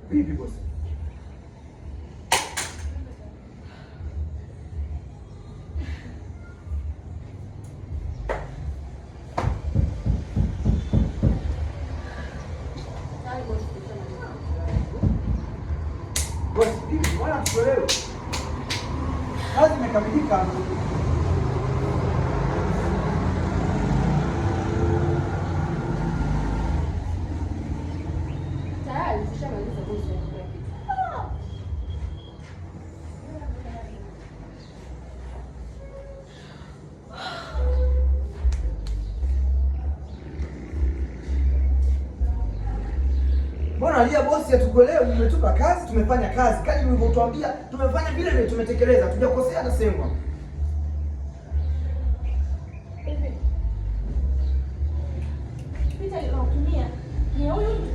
Vipi bosi? Bosi, vipi? Mbona hatukuelewi? Kazi imekamilika. Tayari tushamaliza bosi kila kitu. Mbona alia bosi, hatukuelewi? Umetupa kazi, tumefanya kazi kadri ulivyotuambia, tumefanya vile vile, tumetekeleza, hatujakosea hata sehemu. Hivi. Picha niliyotumia ni ya huyu mtu.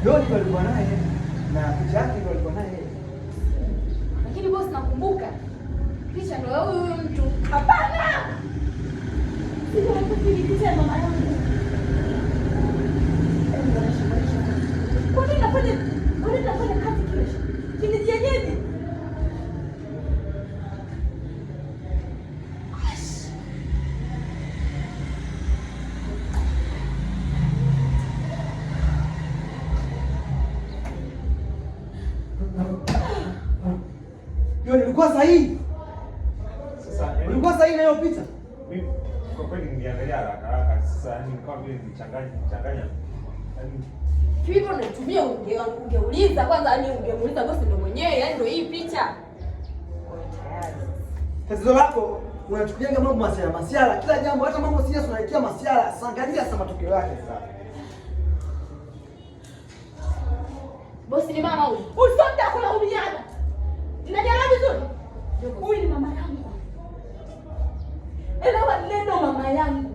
Yoni ndo alikuwa naye na picha yake ndo alikuwa naye. Lakini bosi, nakumbuka picha ndio ya huyu huyu mtu. Hapana! Sio picha ya mama yangu. Hebu nionyeshe, nionyeshe. Kwa nini nafanya kazi kile? Kinijienyeji? Ash! Yoni ulikuwa sahihi. Sasa yani, Ulikuwa sahihi na hiyo picha. mimi kwa kweli niliangalia haraka haraka. Sasa yani kama vile nilichanganya nilichanganya. Yani Kivipi unaitumia? Ungeuliza kwanza, yani ungemuuliza bosi ndio mwenyewe, yani ndio hii picha. Tatizo lako unachukuliaga mambo masiara masiara, kila jambo, hata mambo serious unawekea masiara. Sasa angalia sasa matokeo yake sasa. Bosi ni mama huyu. Usote kulaumiana. Mnanielewa vizuri? Huyu ni mama yangu. Elewa neno mama yangu.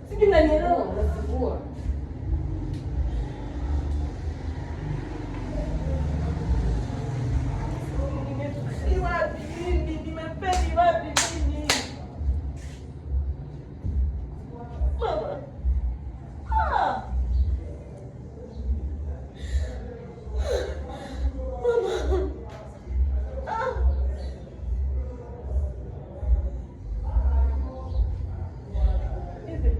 Sijui mnanielewa. Unasumbua. Nimefeli wapi mimi? Nimefeli wapi mimi? Mama. Ah. Mama. Ah. Hivi.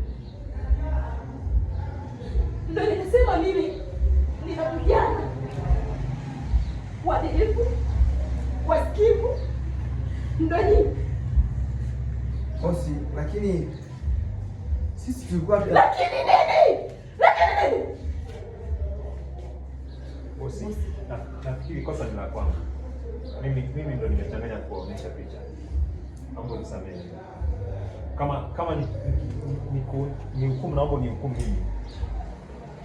Ndio nikasema mimi nina vijana waadilifu, wasikivu, ndio nyinyi. Bosi, lakini sisi tulikuwa Lakini nini? Lakini nini? bosi, nafikiri kosa ni la kwangu. Mimi ndo nimechanganya kuwaonyesha picha. Naomba unisamehe. Kama ni hukumu, naomba unihukumu mimi.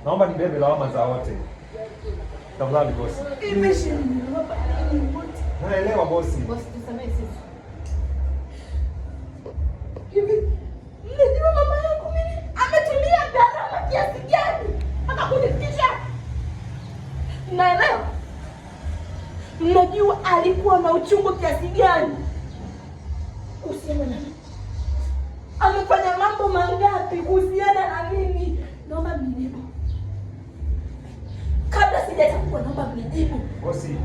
Naomba nibebe lawama za wote. Tafadhali bosi. Imeshindwa nini wote? Naelewa bosi. Bosi, tusamehe sisi. Hivi mnajua mama yangu mimi ametumia gharama kiasi gani mpaka kunifikisha? Mnaelewa? Mnajua alikuwa na uchungu kiasi gani kuhusiana na mimi? Amefanya mambo mangapi kuhusiana na mimi? Naomba mnijibu kabla sijachafua, naomba mnijibu. Bosi,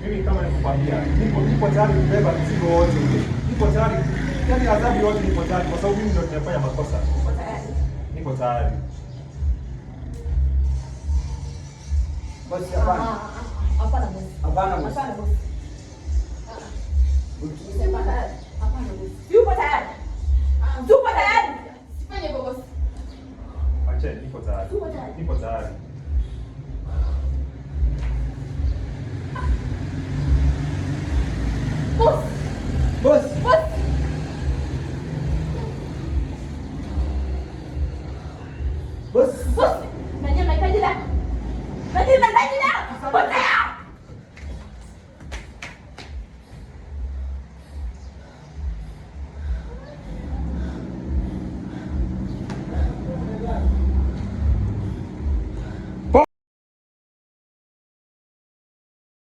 mimi kama nikukwambia, nipo tayari kubeba mzigo wote ule. Nipo tayari, yani adhabu yote nipo tayari kwa sababu mimi ndio nimefanya makosa. Uko tayari? Niko tayari. Bosi, hapana. Hapana bosi. Hapana bosi. Hapana bosi. Yupo tayari? Hapana bosi. Yupo tayari? Yupo tayari? Sifanye hivyo bosi. Acheni, nipo tayari. Yupo tayari? Nipo tayari. Bosi.